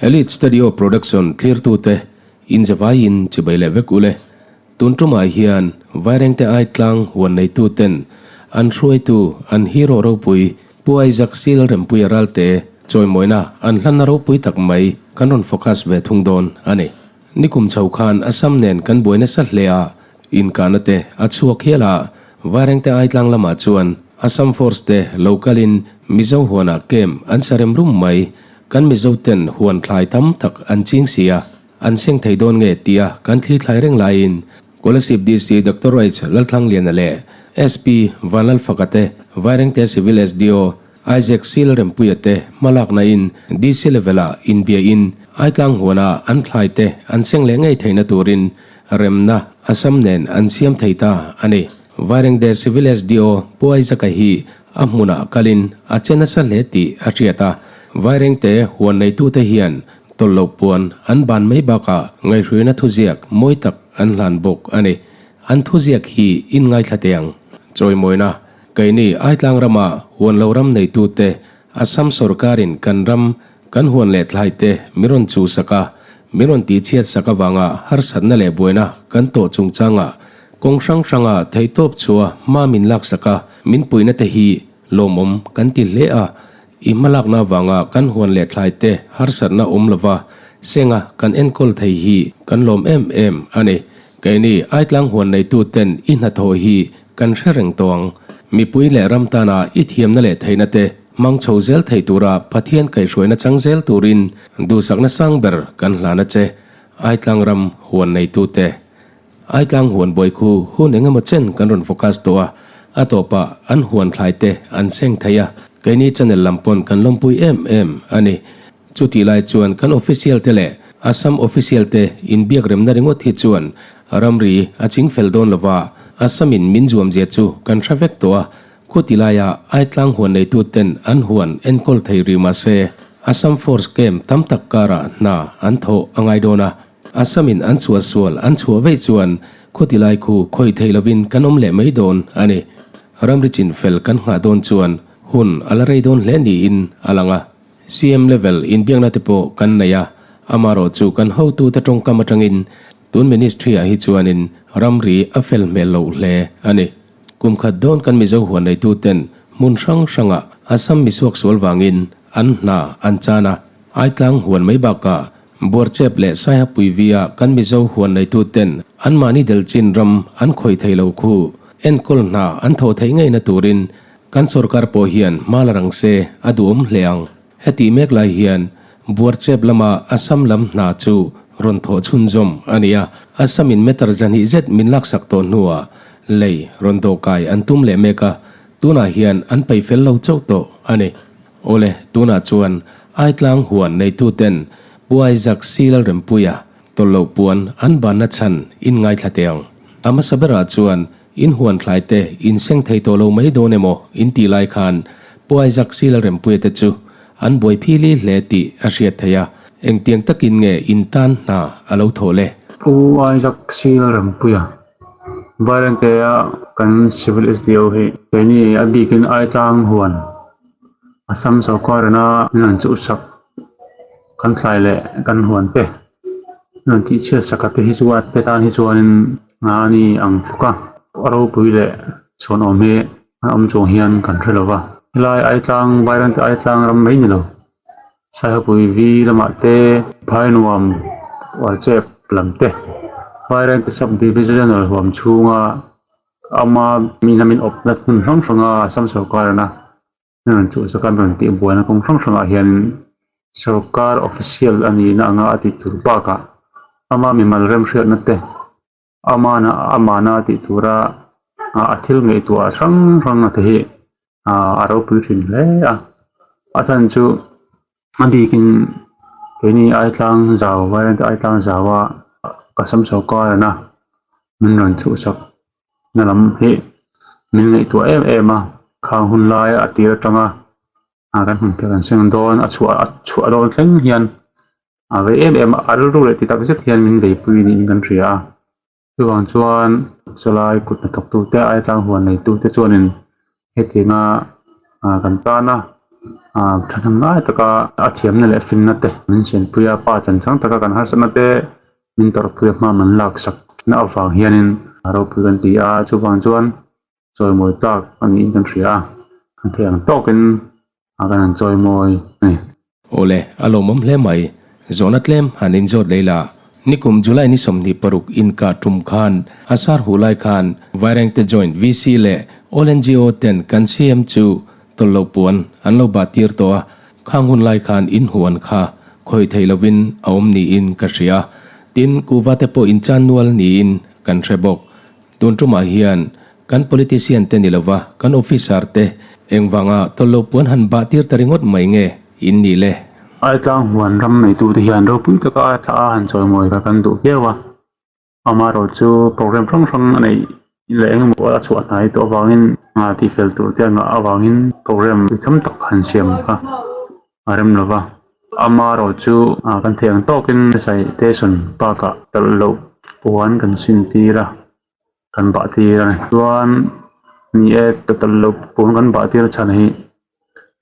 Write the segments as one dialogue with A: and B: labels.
A: Elite Studio Production thlirtute inzavaiin chibai leh vek ule. Tun tumah hian Vairengte Aitlang huan neituten an hruaitu an hero ropui Pu Isaac Sil Rempuia Ralte chawimawina an hlanna ropui tak mai kan rawn focus ve thung dawn a ni. Nikum chho khan Assam nen kan buai nasa hle a, inkahna te a chhuak hial a, Vairengte Aitlang lamah chuan Assam Force te lo kalin Mizo huanah camp an sa rem rum mai. Kan Mizo ten huan thlai tam tak an ching si a, an seng thei dawn nge tia kan thli thlai reng laiin Kolasib DC Doctor H Lalthlangliana leh SP Vanlalfaka te, Vairengte Civil SDO Isaac C Lalrempuia te hmalakna in DC level ah inbia in Aitlang huana an thlai te an seng leh ngei theihna turin remna Assam nen an siam thei ta a ni. Vairengte Civil SDO Pu Isaac-a hi a hmunah kalin a che nasa hle tih a hriat a, Vairengte huan neitute hian tawlh loh puan an ban mai bakah ngaihhruina thuziak mawi tak an hlan bawk a ni. An thuziak hi in ngaithla teh ang. Chawimawina, Keini Aitlang rama huan lo ram neitute Assam sorkarin kan ram, kan huan leh thlaite min rawn chuhsak a, min rawn tihchhiat sak avanga harsatna leh buaina kan tawh chungchangah kawng hrang hranga theihtawp chhuah hma min laksak a, min puihna te hi lawmawm kan ti hle a. I hmalakna avanga kan huan leh thlaite harsatna awm lova senga kan enkawl thei hi kan lawm em em a ni. Keini Aitlang huan neituten i hnathawh hi kan hre reng tawh ang. Mipui leh ram tana i thiamna leh theihna te hmang chho zel thei tura Pathian kaihhruaina chang zel turin duhsakna sang ber kan hlan a che, Aitlang ram huan neitute. Aitlang huan buai khu hun eng emaw chen kan rawn focus tawh a, a tawpah an huan thlai te an seng thei a, keini channel lam pawn kan lawmpui em em a ni. Chutih lai chuan kan official te leh Assam official te inbiak remna ringawt hi chuan ramri a ching fel dawn lova, Assam in min zuam zia chu kan hre vek tawh a, khuti laia Aitlang huan neitu ten an huan enkawl thei rih mahse Assam force camp tam tak karah hna an thawh a ngai dawn a, Assam in an sual sual an chhuah veih chuan khuti lai khu khawih theih lovin kan awm leh mai dawn a ni. Ramri chin fel kan nghah dawn chuan hun a la rei dawn hle niin a lang a. CM level inbiakna te pawh kan nei a, amarawh chu kan hotute tawngkam atangin tun ministry ah hi chuanin ramri a fel hmel loh hle a ni. Kum khat dawn kan Mizo huan neituten hmun hrang hrangah Assam misuak sual vangin an hna an chan a, Aitlang huan mai bakah Buarchep leh Saihapui via kan Mizo huan neituten anmahni delchin ram an khawih thei lo khu enkawl hna an thawh theih ngeina turin Kan sorkar pawh hian hma la rang se a duhawm hle ang. Hetih mek lai hian Buarchep lama Assam lam hna chu rawn thawh chhunzawm a ni a, Assam in meter zahnih zet min laksak tawh hnuah lei rawn dawhkai an tum leh mek a, tunah hian an peih fel lo chauh tawh a ni. Awle, tunah chuan Aitlang huan neituten Pu Isaac C. Lalrempuia tawlh loh puan an banna chhan in ngaithla teh ang. A hmasa berah chuan In huan thlai te in seng thei tawh lo mai dawn emaw in tih lai khan Pu Isaac Sila Rempuia te chu an buai phili hle tih a hriat theih a, engtiang takin nge in tan hna a lo thawh le?
B: Pu Isaac Sila Rempuia, Vairengte-a kan Civil SDO hi keini a bikin Aitlang huan Assam sorkarina min rawn chuhsak kan thlai leh kan huan te min rawn tihchhiat sak a te hi chuan te tan hi chuanin A ni ang tluk a, a ropui leh chhuanawm hi an awm chung hian kan hre lo va. Helai Aitlang, Vairante Aitlang ram mai ni lo, Saihapui vi lamah te, Phainuam Uarchep lam te, Vairante Sub Divisional huam chhunga ama mina min awpna hmun hrang hranga Assam sorkarina min rawn chuhsak a, min rawn tihbuaina kawng hrang hrangah hian sorkar official a nihna anga a tih tur bakah ama mimal remhriatna te amana amana tih tura a thil ngaihtuah hrang hrang te hi a ropui thin hle a, a chhan chu a bikin keini Aitlang zau Vairengte Aitlang zaua ka sam sorkarina min rawn chhuhsak na lam hi min ngaihtuah em em a, khang hun laia a tir atanga kan hun te kan seng dawn a chhuah a chhuah dawn thleng hian a vei em em a, a rilru leh ti tak zet hian min veipui niin kan hria a, chuvang chuan chulai kut hnathawk tute ai tlang huan nei tute chuanin hetianga kan tana. Thahnem ngai taka a thiamna leh finna te min chenpui a, pa chanchang taka kan harsatna te min tawrhpui a hma man laksak na avang hianin ropui kan ti a, chuvang chuan chawimawi tlak a niin kan hria a, kan theih ang tawkin kan han chawimawi a ni.
A: Awle, a lawmawm hle mai. Zawhna tlem han inzawt lei la. Nikum July ni 26 inkah tum khan a sar huh lai khan Vairengte Joint VC leh All ngo ten kan CM chu tawlh loh puan an lo bah tir tawh a, khang hun lai khan in huan kha khawih theih lovin a awm niin ka hria. Tin, kuhva te pawh inchan nual niin kan hre bawk. Tun tumah hian kan politician te ni lova kan officer te engvanga tawlh loh puan han bah tir ta ringawt mai nge in nih le?
B: Aitlang huan ram neitute hian ropui taka a thla a han chawimawi kha kan duh viau a, amaherawh chu program hrang hrang a neih leh engemaw a chhuah hnai tawh avangin tihfel tur te a ngah avangin program tam tak han siam kha a rem lo va. Amaherawh chu kan theih ang tawkin citation bakah tawlh loh puan kan sin tir a. Kan bah tir a ni. Chuan ni e tawlh loh puan kan bah tir chhan hi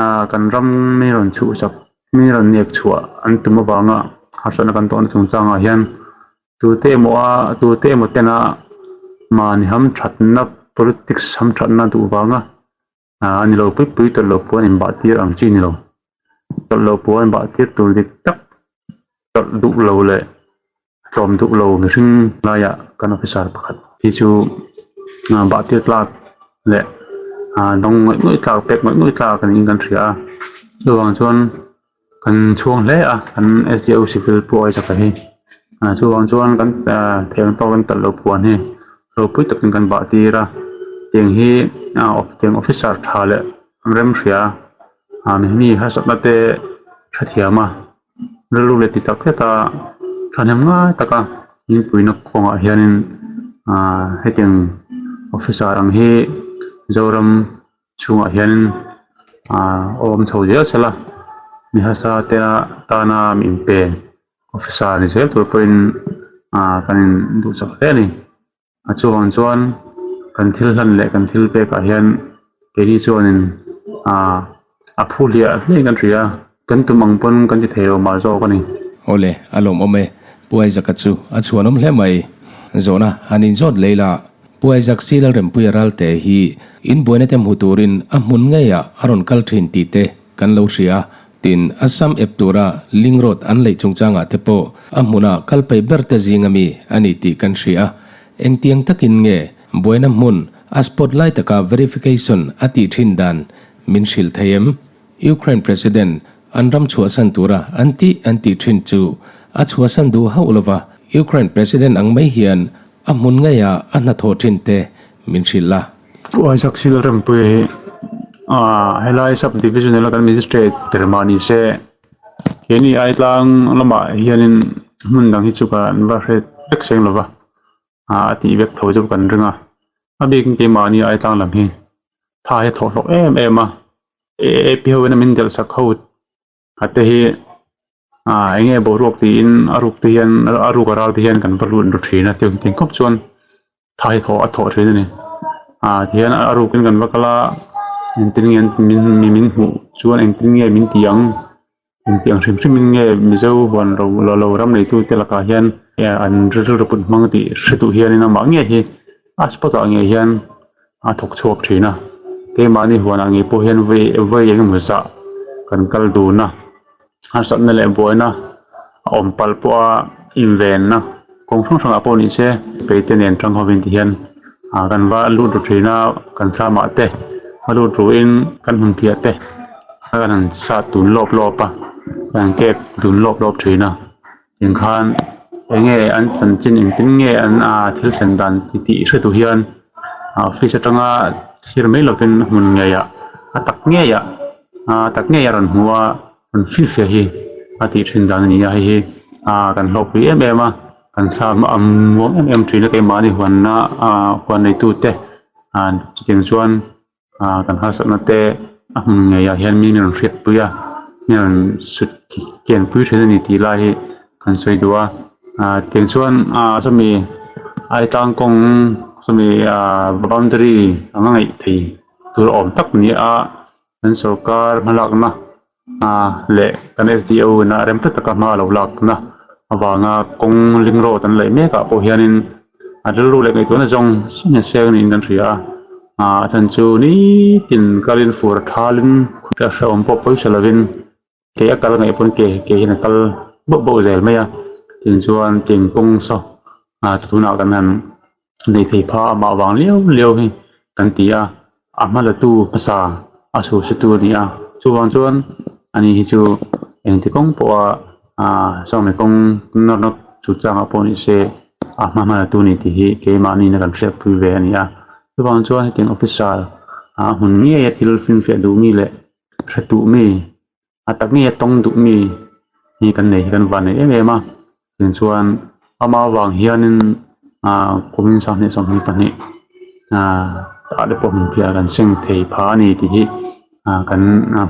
B: ah kan ram mi rawn chhuhsak mi rawn nek chhuah an tum avanga harsatna kan tawhna chungchangah hian tute emaw a tute emaw tena mahni hamthatna politics hamthatna duh vanga ah a ni lo pui pui tawlh loh puan inbah tir ang chi a ni lo. Tawlh loh puan inbah tir tur dik tak tawlh duh lo leh tlawm duh lo mihring laiah kan officer pakhat hi chu bah tir tlak leh dawng ngawih ngawih tlak pek ngawih ngawih tlak niin kan hria a chuvang chuan kan chhuang hle a kan S D O civil pawh a chak hi chuvang chuan kan thei ang tawk kan talh loh puan hi ropui takin kan bah tir a tiang hi tiang officer tha leh rem hria mi harsatna te hrethiam a. Rilru leh ti tak zet a thahnem ngai taka inpuina kawngah hianin aaa hetiang officer ang hi Zoram chhungah hianin aaa awm chho zel sela mi hausa te tana mi inpe officer ni zel tur pawhin aaa kan in duhsak hle a ni. A chuvang chuan kan thil hlan leh kan thil pekah hian keini chuanin aaa a phu hliah hliah in kan hria a, kan tum ang pawn kan ti thei lo mah zawk a ni.
A: Awle, a lawmawm e. Pu Isaac-a chu a chhuanawm hle mai. Zawhna han inzawt lei la, Pu Isaac si Lalrempuia Ralte hi in buaina te hmu turin a hmun ngeiah a rawn kal thin tih te kan lo hria. Tin, Assam ep tura Link Road an leih chungchangah te pawh a hmuna kal peih ber te zing ami a ni tih kan hria. Engtiang takin nge buaina hmun a spot lai taka verification a tih thin dan min hrilh thei em? Ukraine President an ram chhuahsan tura an tih an tih thin chu a chhuahsan duh hauh lova Ukraine President ang mai hian a hmun ngeiah a hnathawh thin te min hrilh la.
B: Pu Isaac Silrempuia hi helai sub division ila kan magistrate ber mah ni se keini Aitlang lamah hianin hmun dang hi chu kan va hre vek seng lova a tih vek tho chu kan ring a a bikin keimahni Aitlang lam hi tha hi a thawh hlawk em em a A_A_P ho in a min delh sak ho a te hi ah eng nge boruak tiin a ruk te hian a ruk a ral te hian kan va lut ru thin a tiang tiang khawp chuan tha hi thawh a thawh thin a ni ah tihian a rukin kan va kal a engtin nge min mi min hmuh chuan engtin nge min ti ang engtiang hrim hrim in nge mizo huan ro lo ram neitu te lakah hian an rilru put hmang tih hre duh hianin amah ngei hi a spot ah ngei hian a thawk chhuak thin a keimahni huanah ngei pawh hian vawi vawi eng emaw zah kan kal dun a harsatna leh buaina a awm palh pawh a invenna kawng hrang hrangah pawh ni se peite nen tang hovin ti hian ah kan va lut ru thin a kan thlamah te a lut ruhin kan hmun phiah te kan han sat dun lawp lawp a kan han kep dun lawp lawp thin a. Engkhan enge an chanchin engtin nge an ah thil thlen dan ti tih hre tur hian office atanga thlir mai lovin hmun ngeiah a tak ngeiah a tak ngei a rawn hmu a rawn finfiah hi a tih thin dan a ni a hei hi ah kan hlawhpui em em a kan thla a muang em em thin a keimahni huanna ah huan neitu te ah chutiang chuan. Ah kan harsatna te a hmun ngeiah hian mi rawn hriatpui a mi rawn sut kianpui thin a ni tih lai hi kan sawi duh a ah tiang chuan ah chumi Aitlang kawng chumi ah boundary anga ngaih thei tur awm tak ni a. Kan sorkar hmalakna leh kan SDO ina rem tlat taka hma a lo lakna avanga kawng ling road an laih mek ah pawh hianin a rilru leh ngaihtuahna zawng zawng hian seng niin kan hria a, a chhan chu nitin kalin fur a thalin hrehawm pawh pawisa lovin Ke a kal ngaih pawn ke ke hian a kal bauh bauh zel mai a, tin chuan tin kawng saw ah tunah kan han nei thei pha amah vang liau liau hi kan ti a, a hma la tu hmasa a su se tu a ni a, chuvang chuan ani hi chu engti kawng pawha ah sawmi kawng nawr nawk chu changah pawh ni se a hma hma la tu a ni tih hi keimahni na kan hriatpui ve a ni a, chuvang chuan hetiang officer ah hmun ngeia thil finfiah duh mi leh hre duh mi a tak ngei a tawng duh mi hi kan nei hi kan van nei em em a tin chuan ama avang hianin ah kumin sanghnih 22 ah tah te pawh hmunphiah kan seng thei pha a ni tih hi ah kan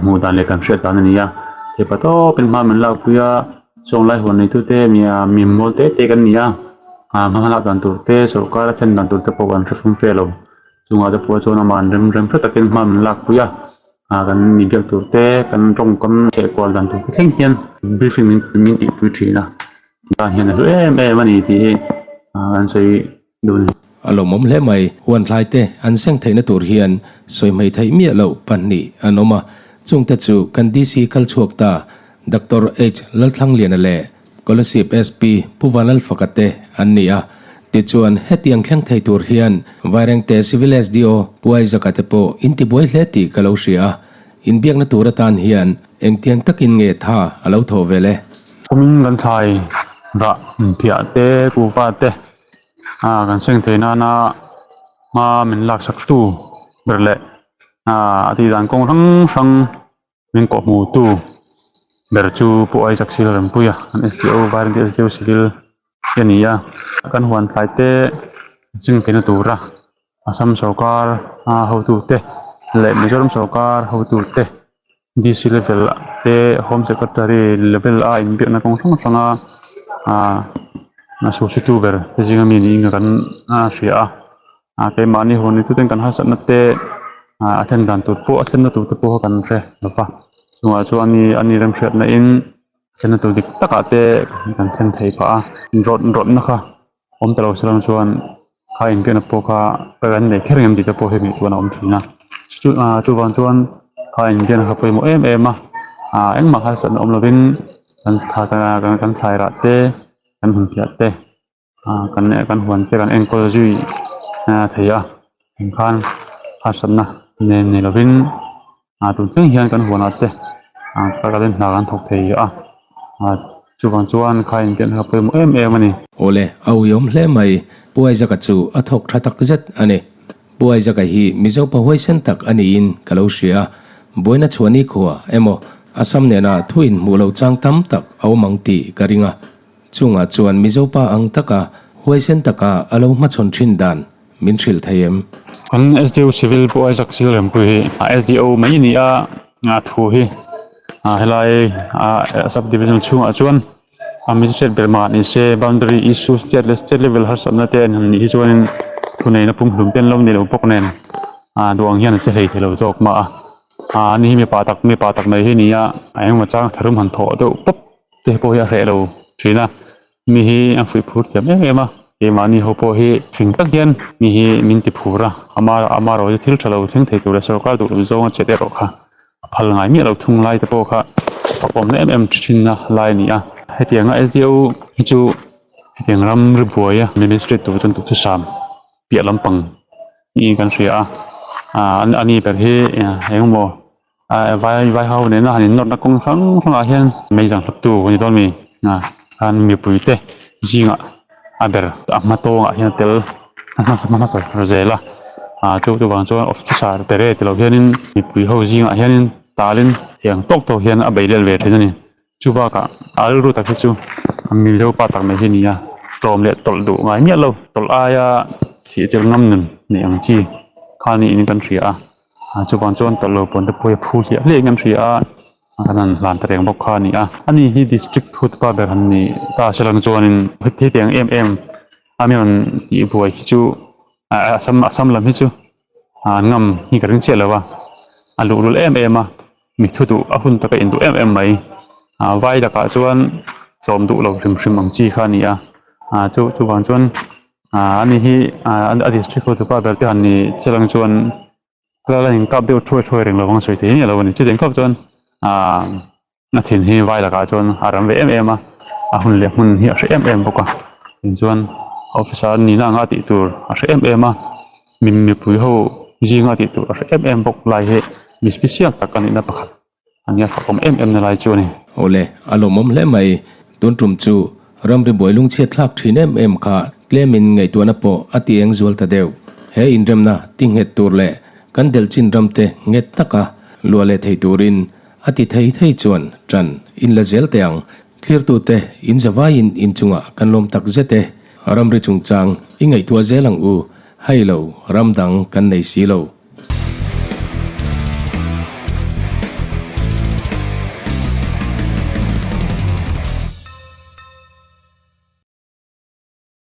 B: hmuh dan leh kan hriat dan a ni a theih pa tawpin hma min lak pui a chuang lai huan nei tute mi ah mi mawl te te kan ni a ah hma lak dan tur te sorkar a thlen dan tur te pawh kan hre fum fe lo. Chungah te pawh chuan amah an rem rem hre takin hma min lak pui a, ah kan mi biak tur te kan tawngkam chheh kual dan tur te thleng hian briefing min min tih pui thin a, tan hian a hlu em em a ni tih hi ah kan sawi duh a ni.
A: A lawmawm hle mai, huan hlai te an seng theihna tur hian sawi hmei theih miah loh pahnih an awm a, chungte chu kan DC kal chhuak ta Doctor H Lalthlangliana leh Kolasib SP Pu Vanlalfaka te an ni a, tichuan hetiang thleng thei tur hian Vairengte Civil SDO Pu Isaac-a te pawh in tibuai hle tih ka lo hria a, inbiakna tur atan hian engtiang takin nge tha a lo thawh vel e?
B: Kumin kan thlai rah inphiah te, kuhva te kan seng thei nana hma min laksak tu ber leh a tihdan kawng hrang hrang Min kawhhmuhtu ber chu Pu Isaac Sil Rempuia an SDO Vairengte SDO Civil te a ni a. Kan huan thlai te zing theihna tura Assam sawrkar hotute leh Mizoram sawrkar hotute DC level te Home Secretary level a inbiakna kawng hrang hranga ah suhsitu ber te zinga mi niin kan hria a. Ah keimahni hun ni tuten kan harsatna te ah a thlen dan tur pawh a thlenna tur te pawh kha kan hre lo va chungah chuan ani ani remhriatna in a thlenna tur dik takah te kan thlen thei phah a rawt rawtna kha awm ta lo se lang chuan kha inbiakna pawh kha kan nei kher ang em tih te pawh hi ngaihtuahna a awm thin a chu ah chuvang chuan kha inbiakna kha pawimawh em em a ah engmah harsatna awm lovin kan thla kan thlai rah te kan hmunphiah te. Ah kan kan huan te kan enkawl zui thei a engkhan harsatna nen nei lovin ah tun thleng hian kan huanah te ah kalin hna kan thawk thei a ah chuvang chuan kha inpian kha pawimawh em em a ni.
A: Awle, a uiawm hle mai, Pu Isaac-a chu a thawk tha tak zet a ni. Pu Isaac-a hi Mizo pa huaisen tak a niin ka lo hria a, buaina chhuah nikhua emaw Assam nena thu inhmuh loh chang tam tak a awm ang tih ka ring a. Chungah chuan Mizo pa ang taka huaisen taka a lo hmachhawn thin dan min hrilh thei em?
B: Kan SDO Civil Pu Isaac Silrempuii hi SDO mai a ni a, a thu hi helai Sub Division chhungah chuan a Magistrate ber mah ni se Boundary issue state leh state level harsatna te an han nih hi chuanin thuneihna pumhlum te an lo ni lo bawk nen duh ang hian a che hlei thei lo zawk mah a, ani hi mipa tak mipa tak mai hi a ni a, engemaw chang tharum han thawh deuh pawp. Te pawh hi a hreh lo thin a, mi hi a fuih phur thiam em em a, keimahni ho pawh hi fing tak hian mi hi min ti phur a, ama ama ro hi thil tha lo thleng thei tur leh sorkar duh loh zawnga chet erawh kha a phal ngai miah lo thung lai te pawh kha fakawmna em em thinna lai a ni a, hetianga SDO hi chu hetiang ram ri buaia ministry tur chuan duhthusam piah lampang niin kan hria a, ah ani ber hi engemaw Vai vai ho nena han innawrhna kawng hrang hrangah hian mei zang hlap tu a ni dawn mi khan mipui te zingah a ber a hma tawngah hian a tel a hmasa hmasa zel a ah chu chuvang chuan officer te re tilo hianin mipui ho zingah hianin talin thiang tawk tawk hian a bei let ve thin a ni chu bakah a rilru tak hi chu mizo pa tak mai hi a ni a tlawm leh tawlh duh ngai miah lo tawlh aia thih chilh ngam nun nei ang chi kha niin kan hria a. Ah chuvang chuan tawlh lo pawn te pawh hi a phu hliah hliah in kan hria a kan han hlan ta reng bawk kha a ni a ani hi district thu pa ber han ni ta se lang chuanin hetiang em em a mi rawn tih buai hi chu ah assam assam lam hi chu ah an ngam hi ka ring chiah lo a. A luhlul em em a, mi thu duh a hun taka induh em em mai. Ah vai lakah chuan tlawm duh lo hrim hrim ang chi kha a ni a, ah chu chuvang chuan ah ani hi ah a district hotupa ber te han ni chiang chuan Lal a inkap deuh thuai thuai reng lovang sawi thei miah lo a ni. Chutiang khawp chuan aaa a thin hi vai lakah chuan a ram ve em em a, a hun leh hmun hi a hre em em bawk a. Tin chuan officer nihna anga tih tur a hre em em a, mi mipui ho zinga tih tur a hre em em bawk lai hi mi special tak a nihna pakhat a nia fakawm em em na lai chu a ni.
A: Awle, a lawmawm hle mai. Tun tum chu ramri buai lungchhiat thlak thin em em kha tlemin ngaihtuahna pawh a ti eng zual ta deuh. He inremna ti nghet tur leh kan delh chin ramte nghet taka luah leh thei turin a ti thei thei chuan tan in la zel teh ang. Thlirtute in zavaiin inchungah kan lawm tak zet e. Ramri chungchang i ngaihtuah zel ang u. Hei lo, ram dang kan nei si lo.